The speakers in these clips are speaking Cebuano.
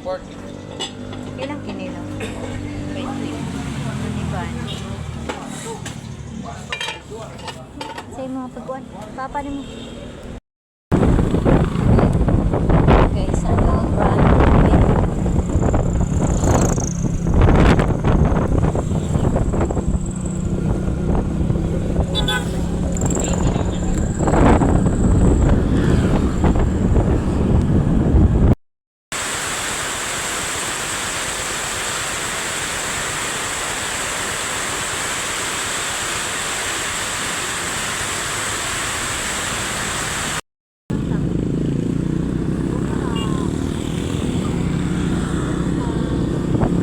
Pork. Ilang kinilo? 20. Sa mga pagkuan. Papa ni mo. Okay, sa long run.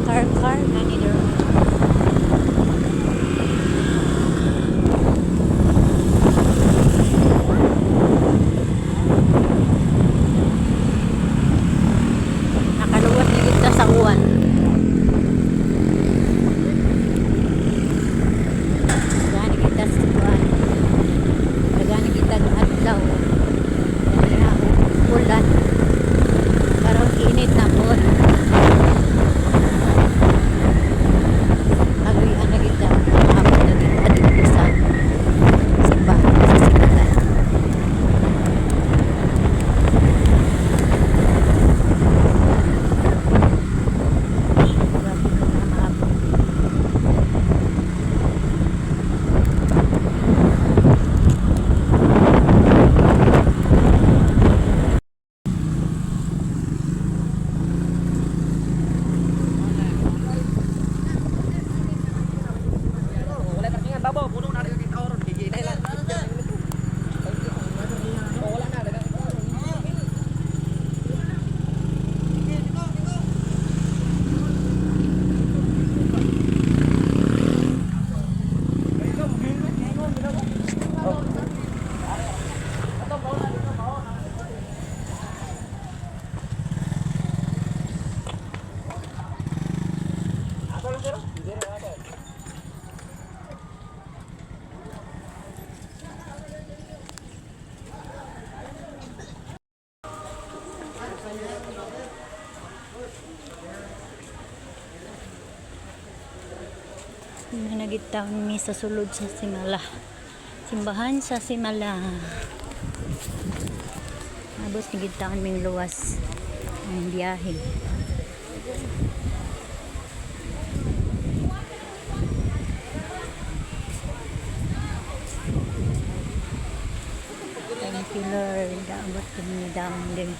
Car, car, gani dero. Nakaluwas ni kita sa uwan. Gani kita sa uwan. Gani kita sa adlaw. Gani na ulan. Karon init na po. Agoy na kita. Abot na kita dito sa simbahan sa Simala. Grabe ka na maabot. Wala parkingan babo, puno na rin kita oron. Gigi na lang. Wala na dagang. Nagitaon mi sa sulod sa Simala. Simbahan sa Simala. Abot ni gitaon ming luwas ang biyahe. Thank you, Lord. Abot kami down din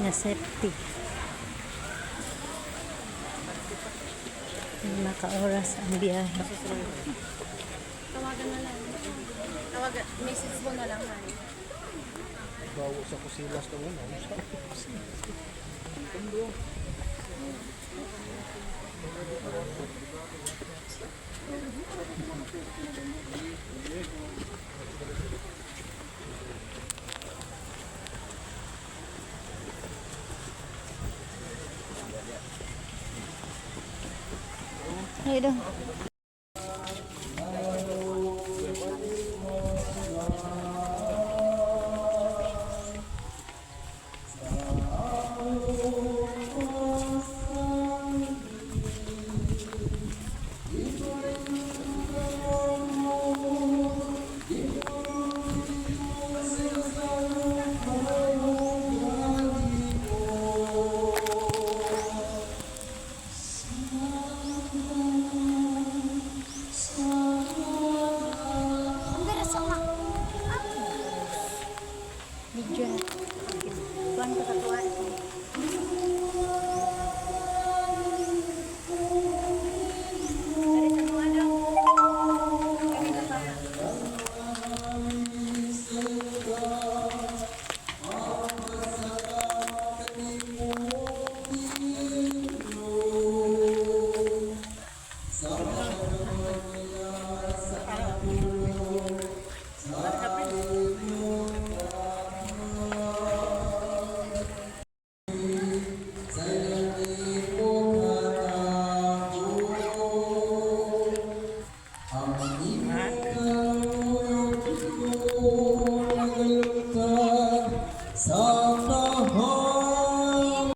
na safety. 5 ka oras ang biyahe. Tawagan na lang. Tawagan, message mo na lang, honey. Bawo sa kusilas na una. Ay, dong.